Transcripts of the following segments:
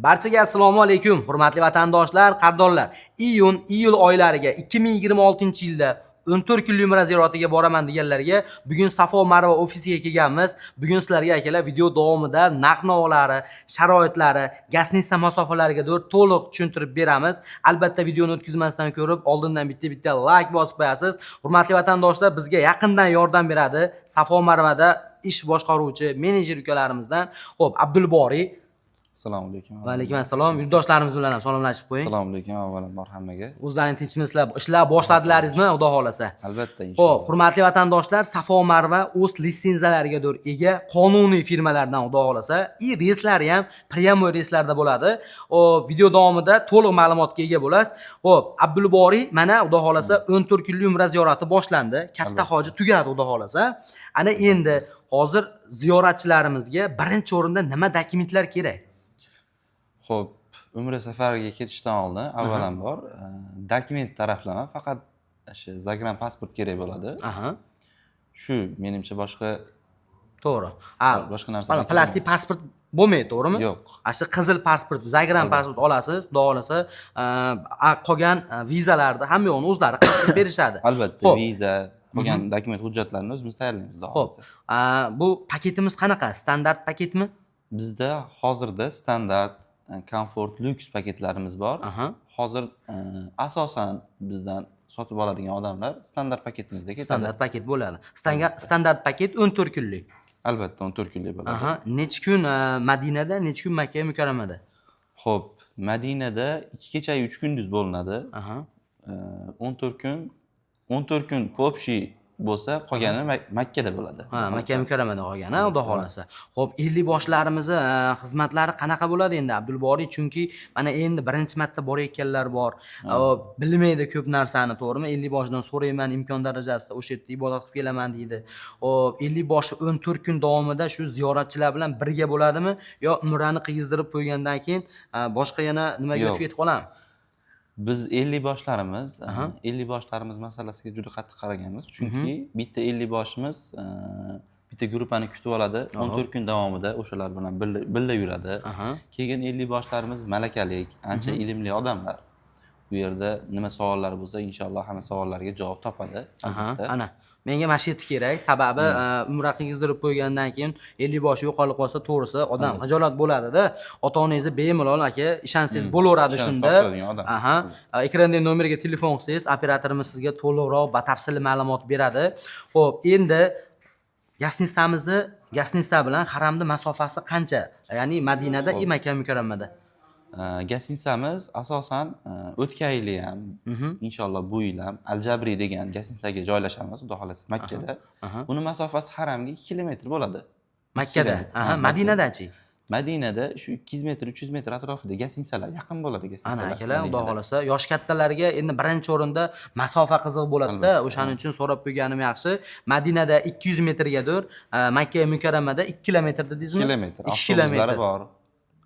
Barchaga assalomu alaykum, hurmatli vatandoshlar, qardonlar. Iyun, iyul oylariga 2026-yilda 14 kunlik umra ziyoratiga boraman deganlarga bugun Safo Marva ofisiga kelganmiz. Bugun sizlarga, akalar, video davomida narx-navolari, sharoitlari, гостиница masofalariga doir to'liq tushuntirib beramiz. Albatta videoni o'tkazmasdan ko'rib, oldindan bitta-bitta like bosib qo'yasiz. Hurmatli vatandoshlar, bizga yaqindan yordam beradi Safo Marvada ish boshqaruvchi menejer ukalarimizdan. Xo'p, Abdulboriy. Assalomu alaykum. Va alaykum assalom. Yurtdoshlarimiz bilan ham salomlashib qo'ying. Assalomu alaykum, avvalambor hammaga. O'zlaring tinchmisizlar? Ishlar boshladilaringizmi, Xudo xohlasa? Albatta, Xo'p, inshaalloh. hurmatli vatandoshlar, Safo Marva o'z litsenziyalariga ega qonuniy firmalardan, Xudo xohlasa, и reyslari ham прямой reyslarda bo'ladi. O video davomida to'liq ma'lumotga ega bo'lasiz. Xo'p, Abdulboriy, mana, Xudo xohlasa, 14 kunlik umra ziyorati boshlandi. Katta hoji tugadi, Xudo xohlasa. Ana endi hozir ziyoratchilarimizga birinchi o'rinda nima dokumentlar kerak? Xo'p, umra safariga ketishdan oldin avvalambor dokument taraflama faqat o'sha загран pasport kerak bo'ladi. Shu menimcha, boshqa To'g'ri. Ha, boshqa narsa mana kerak plastik emas. pasport bo'lmaydi, to'g'rimi? Yo'q. Ana shu qizil pasport, загран pasport olasiz, Xudo xohlasa, qolgan vizalarni hamma yo'g'ini o'zlari qilib berishadi. Albatta, viza, qolgan dokument hujjatlarini o'zimiz tayyorlaymiz, Xudo xohlasa. Bu paketimiz qanaqa? Standart paketmi? Bizda hozirda standart, komfort, lyuks paketlarimiz bor. Hozir asosan bizdan sotib oladigan odamlar standart paketimizda ketadi. Standart paket bo'ladi. Standart paket 14 kunlik. Albatta, 14 kunlik bo'ladi. Necha kun Madinada, necha kun Makka Mukarramada? Xo'p, Madinada 2 kecha 3 kunduz bo'linadi. 14 kun, 14 kun общий bo'lsa, qolgani Makkada bo'ladi. Ha, Makka Mukarramada qolgan, ha, Xudo xohlasa. Xo'p, ellik boshlarimizni xizmatlari qanaqa bo'ladi endi, Abdulboriy? Chunki mana endi birinchi marta borayotganlar bor. Bilmaydi ko'p narsani, to'g'rimi? Ellik boshidan so'rayman imkon darajasida, o'sha yerda ibodat qilib kelaman deydi. Xo'p, ellik boshi 14 kun davomida shu ziyoratchilar bilan birga bo'ladimi yo umrani qiyizdirib qo'ygandan keyin boshqa yana nimaga Yo'q. o'tib ketib qoladimi? Biz ellik boshlarimiz masalasiga juda qattiq qaraganmiz. Chunki bitta ellik boshimiz bitta gruppani kutib oladi. 14 kun davomida o'shalar bilan birga yuradi. Keyin ellik boshlarimiz malakalik, ancha ilmli odamlar. Bu yerda nima savollar bo'lsa, inshaalloh hamma savollarga javob topadi. Albatta. Ana menga mana shu yerda kerak, sababi umra qilgizdirib qo'ygandan keyin ellik boshi yo'qolib qolsa, to'g'risi, odam xijolat bo'ladida. Ota onangizni bemalol, aka, ishonsangiz bo'laveradi Ishonib shunda. topshiradigan odam. Aha, ekrandagi nomerga telefon qilsangiz, operatorimiz sizga to'liqroq, batafsil ma'lumot beradi. Ho'p, endi гостиница mizni, гостиница bilan haramni masofasi qancha, ya'ni Madinada и Makka Mukarramada? Гостиница miz asosan o'tgan yili ham, inshaalloh bu yil ham Al Jabri degan гостиница ga joylashamiz, Xudo xohlasa, Makkada. Uni masofasi haramga 2 kilometr bo'ladi. Makkada? Kilometr. Aha. Ha, Madinadachi? Madinada shu 200 metr, 300 metr atrofida гостиница lar, yaqin bo'ladi Ana, гостиница lar akalar, Xudo Madinada. xohlasa, yosh kattalarga endi birinchi o'rinda masofa qiziq bo'ladida, o'shaning uchun so'rab qo'yganim yaxshi. Madinada 200 metrgadir, Makka Mukarramada 2 kilometr dedingizmi? 2 kilometr. 2 Avtobuslari kilometr. bor.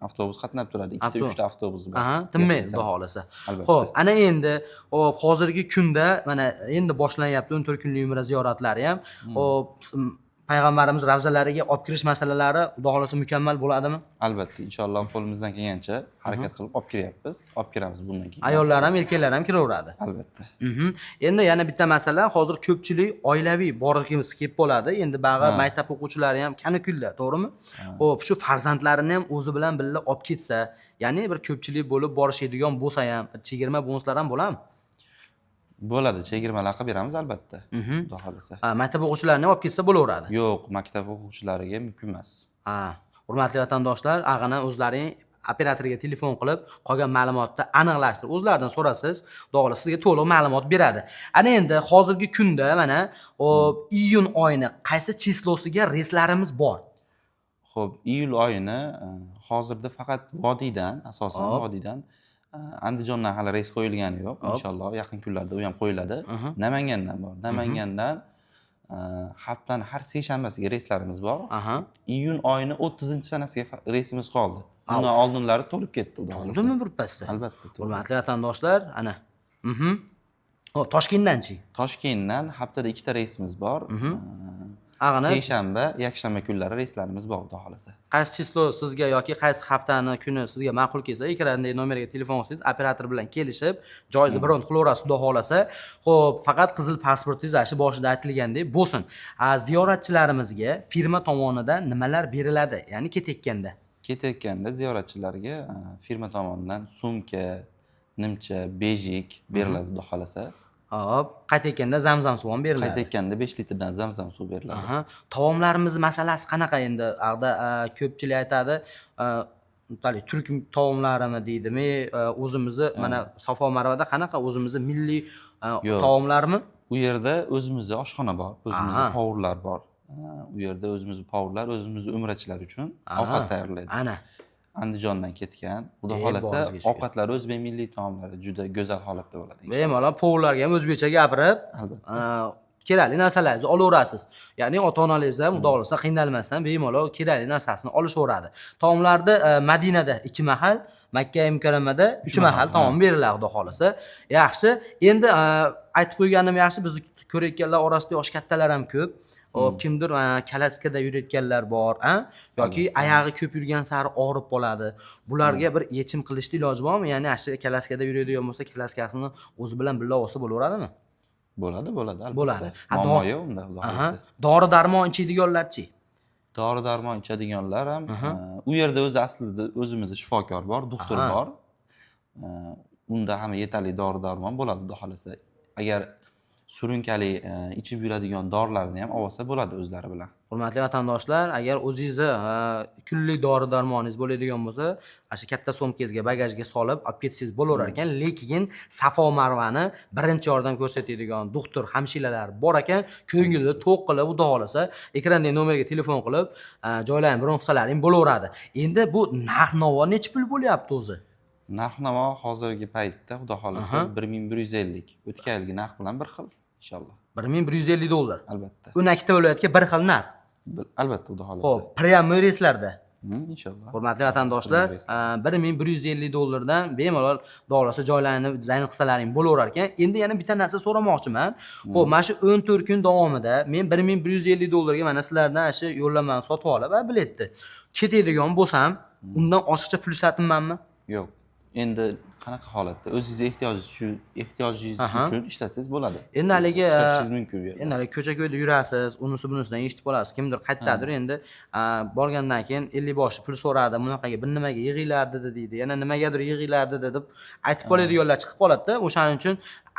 Avtobus qatnab turadi. Ikkita, uchta avtobus bor. Aha, tinmaydi, Гостиница. Xudo xohlasa. Albatta. Xo'p, ana endi, hop, hozirgi kunda mana endi boshlanyapti 14 kunlik umra ziyoratlari ham. Hop, payg'ambarimiz ravzalariga olib kirish masalalari, Xudo xohlasa, mukammal bo'ladimi? Albatta, inshaalloh, qo'limizdan kelgancha harakat qilib olib kiryapmiz. Olib kiramiz bundan keyin. Ayollar ham, erkaklar ham kiraveradi. Albatta. Endi yana bitta masala, hozir ko'pchilik oilaviy borgisi kelib qoladi. Endi bag'i maktab o'quvchilari ham kanikulda, to'g'rimi? Xo'p, shu farzandlarini ham o'zi bilan birga olib ketsa, ya'ni bir ko'pchilik bo'lib borishadigan bo'lsa ham, bir chegirma, bonuslar ham bo'ladimi? Bo'ladi, chegirmalar qilib beramiz albatta. Xudo xohlasa. Ha, maktab o'quvchilarini ham olib ketsa bo'laveradi. Yo'q, maktab o'quvchilariga mumkin emas. Ha, hurmatli vatandoshlar, ag'ini o'zlaring operatorga telefon qilib, qolgan ma'lumotni aniqlashtirib, o'zlaridan so'rasiz, Xudo xohlasa, sizga to'liq ma'lumot beradi. Ana endi hozirgi kunda mana, hop, iyun oyini qaysi число siga reyslarimiz bor? Xo'p, iyul oyini hozirda faqat vodiydan, asosan vodiydan, Andijondan hali reys qo'yilgani yo'q. Inshaalloh, yaqin kunlarda u ham qo'yiladi. Namangandan bor. Namangandan haftani har seshanbasiga reyslarimiz bor. Iyun oyini 30 sanasiga reysimiz qoldi. Undan oldinlari to'lib ketdi, Xudo xohlasa. To'ldimi birpasda? Albatta, to'ldi. Hurmatli vatandoshlar, ana. Xo'p, Toshkentdanchi? Toshkentdan haftada ikkita reysimiz bor. Ag'ini Seshanba, yakshanba kunlari reyslarimiz bor, xudo xohlasa. Qaysi число sizga yoki qaysi haftani kuni sizga ma'qul kelsa, ekrandagi nomerga telefon qilsangiz, operator bilan kelishib, joyingizni bron qilaverasiz, xudo xohlasa. Xo'p, faqat qizil pasportingiz shu boshida aytilgandek bo'lsin. A, ziyoratchilarimizga firma tomonidan nimalar beriladi? Ya'ni ketayotganda. Ketayotganda ziyoratchilarga firma tomonidan sumka, nimcha, bejik beriladi, xudo xohlasa. Hop, qaytayotganda zamzam suv ham beriladi. Qaytayotganda 5 litrdan zamzam suv beriladi. Aha. Taomlarimiz masalasi qanaqa endi? Ag'da ko'pchilik aytadi, haligi turk taomlarimi deydimi, o'zimizni mana Safo Marvada qanaqa o'zimizni milliy Yo'q. taomlarmi? U yerda o'zimizni oshxona bor, o'zimizni повар lar bor. U yerda o'zimizni повар lar, o'zimizni umrachilar uchun ovqat tayyorlaydi. Ana. Andijondan ketgan. Xudo xohlasa, Boringizga shukur. Ovqatlari o'zbek milliy taomlari juda go'zal holatda bo'ladi, inshaalloh. Bemalol повар larga ham o'zbekcha gapirib, Albatta. Kerakli narsalarni olaverasiz. Ya'ni ota-onalingiz ham, xudo xohlasa, qiynalmasdan bemalol kerakli narsasini olishaveradi. Taomlarni Madinada 2 mahal, Makka Mukarramada 3 mahal taom beriladi, xudo xohlasa. Yaxshi. Endi aytib qo'yganim yaxshi, bizni ko'rayotganlar orasida yosh kattalar ham ko'p. Hop, kimdir kalaskada yurayotganlar bor, a? Yoki oyog'i ko'p yurgan sari og'rib qoladi. Bularga bir yechim qilishni iloji bormi? Ya'ni shu kalaskada yuradigan bo'lsa, kalaskasini o'zi bilan birga olsa bo'laveradimi? Bo'ladi, bo'ladi, albatta. Bo'ladi. Ha, Muammo yo'q unda, xudo xohlasa. Dori darmon ichadiganlarchi? Dori darmon ichadiganlar ham u yerda o'zi aslida o'zimizni shifokor bor, doktor bor. Unda hamma yetarli dori darmon bo'ladi, xudo xohlasa. Agar surunkali ichib yuradigan dorilarni ham olsa bo'ladi o'zlari bilan. Hurmatli vatandoshlar, agar o'zingizni kunlik dori darmoningiz bo'ladigan bo'lsa, ana shu katta sumkangizga, bagajga solib olib ketsangiz bo'laverar ekan, lekin Safo Marvani birinchi yordam ko'rsatadigan doktor, hamshiralar bor ekan, ko'ngilni to'q qilib, xudo xohlasa, ekrandagi nomerga telefon qilib, joylarni bron qilsalaring bo'laveradi. Endi bu narx-navo nechi pul bo'lyapti o'zi? Narx-navo hozirgi paytda, xudo xohlasa, 1150, o'tgan yilgi narx bilan bir xil, inshaalloh. 1150 dollar. Albatta. 12 ta viloyatga bir xil narx. Albatta, xudo xohlasa. Xo'p, прямой reyslarda. Inshaalloh. Hurmatli vatandoshlar, Prямой. 1150 dollardan bemalol, xudo xohlasa, joylarni dizayn qilsalaring bo'laverar ekan. Endi yana bitta narsa so'ramoqchiman. Xo'p, mana shu 14 kun davomida men 1150 dollarga mana sizlardan shu yo'llanmani sotib olib, biletni ketadigan bo'lsam, undan oshiqcha pul ishlatyapmanmi? Yo'q. Endi qanaqa holatda? O'zingizni ehtiyojingiz uchun ishlatsangiz bo'ladi. Endi haligi Ishlatishingiz mumkin bu yerda. Endi haligi ko'cha ko'yda yurasiz, unisi bunisidan eshitib qolasiz. Kimdir qayerdadir endi borgandan keyin 50 boshi pul so'radi, bunaqaga bir nimaga yig'inglar dedi deydi. Yana nimagadir yig'inglar dedi deb aytib qoladiganlar chiqib qoladi-da. O'shaning uchun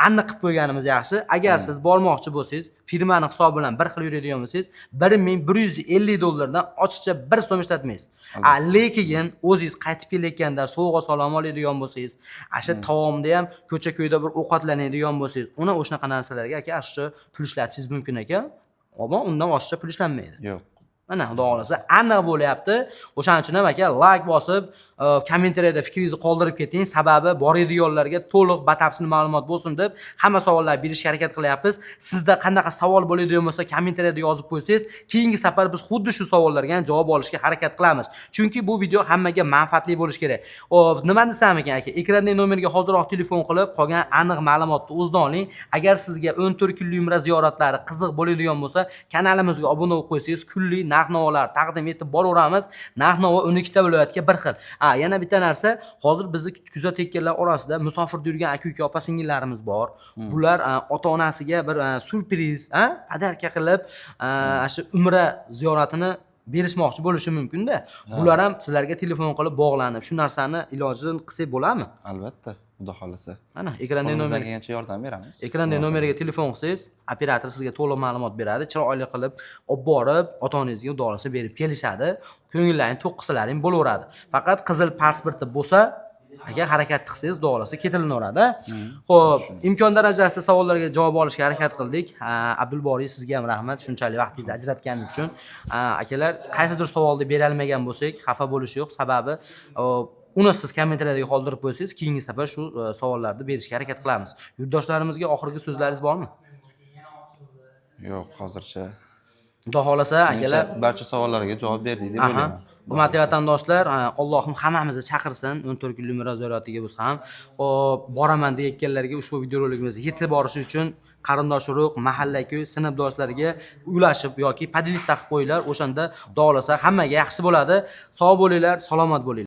aniq qilib qo'yganimiz yaxshi. Agar siz bormoqchi bo'lsangiz, firmani hisobi bilan bir xil yuradigan bo'lsangiz, 1150 dollardan oshiqcha bir so'm ishlatmaysiz. A, lekin o'zingiz qaytib kelayotganda sovg'a salom oladigan bo'lsangiz, ana shu taomda ham ko'cha ko'yda bir ovqatlanadigan bo'lsangiz, uni o'shanaqa narsalarga, aka, shu pul ishlatishingiz mumkin ekan. Ammo undan oshiqcha pul ishlanmaydi. Yo'q. Mana, xudo xohlasa, aniq bo'lyapti. O'shaning uchun ham, aka, layk bosib, kommentariyada fikringizni qoldirib keting. Sababi boradiganlarga to'liq batafsil ma'lumot bo'lsin deb hamma savollarni berishga harakat qilyapmiz. Sizda qanaqa savol bo'ladigan bo'lsa, kommentariyada yozib qo'ysangiz, keyingi safar biz xuddi shu savollarga ham javob olishga harakat qilamiz. Chunki bu video hammaga manfaatli bo'lishi kerak. Xo'p, nima desam ekan, aka, ekrandagi nomerga hoziroq telefon qilib, qolgan aniq ma'lumotni o'zidan oling. Agar sizga 14 kunlik umra ziyoratlari qiziq bo'ladigan bo'lsa, kanalimizga obuna bo'lib qo'ysangiz, kunlik narx-navolar taqdim etib boraveramiz. Narx-navo 12 ta viloyatga bir xil. Ha, yana bitta narsa, hozir bizni kuzatayotganlar orasida musofirda yurgan aka-uka, opa-singillarimiz bor. Bular ota-onasiga bir syurpriz, a, подарка qilib, shu umra ziyoratini berishmoqchi bo'lishi mumkin-da. Bular ham sizlarga telefon qilib bog'lanib, shu narsani ilojini qilsak bo'ladimi? Albatta, xudo xohlasa. Mana, ekrandagi Qo'limizdan nomer kelgancha yordam beramiz. Ekrandagi Munosabat. Nomeriga telefon qilsangiz, operator sizga to'liq ma'lumot beradi. Chiroyli qilib olib borib, ota-onangizga, xudo xohlasa, berib kelishadi. Ko'ngillaring to'q qilsalaring bo'laveradi. Faqat qizil pasporti bo'lsa, aka, harakat qilsangiz, xudo xohlasa, ketilaveradi. Xo'p, imkon darajasida savollarga javob olishga harakat qildik. Ha, Abdulboriy, sizga ham rahmat shunchalik vaqtingizni ajratganingiz uchun. Ha, akalar, qaysidir savolni berolmagan bo'lsak, xafa bo'lish yo'q. Sababi uni siz kommentariyada qoldirib qo'ysangiz, keyingi safar shu savollarni berishga harakat qilamiz. Yurtdoshlarimizga oxirgi so'zlaringiz bormi? Yo'q, hozircha. Xudo xohlasa, akalar, Menimcha, barcha savollarga javob berdik deb o'ylayman. Hurmatli vatandoshlar, Allohim hammamizni chaqirsin 14 kunlik umra ziyoratiga bo'lsa ham. Xo'p, boraman deyotganlarga ushbu videorolikimiz yetib borishi uchun qarindosh urug', mahalla-ku, sinfdoshlarga ulashib yoki поделиться qilib qo'yinglar. O'shanda xudo xohlasa hammaga yaxshi bo'ladi. Sog' bo'linglar, salomat bo'linglar.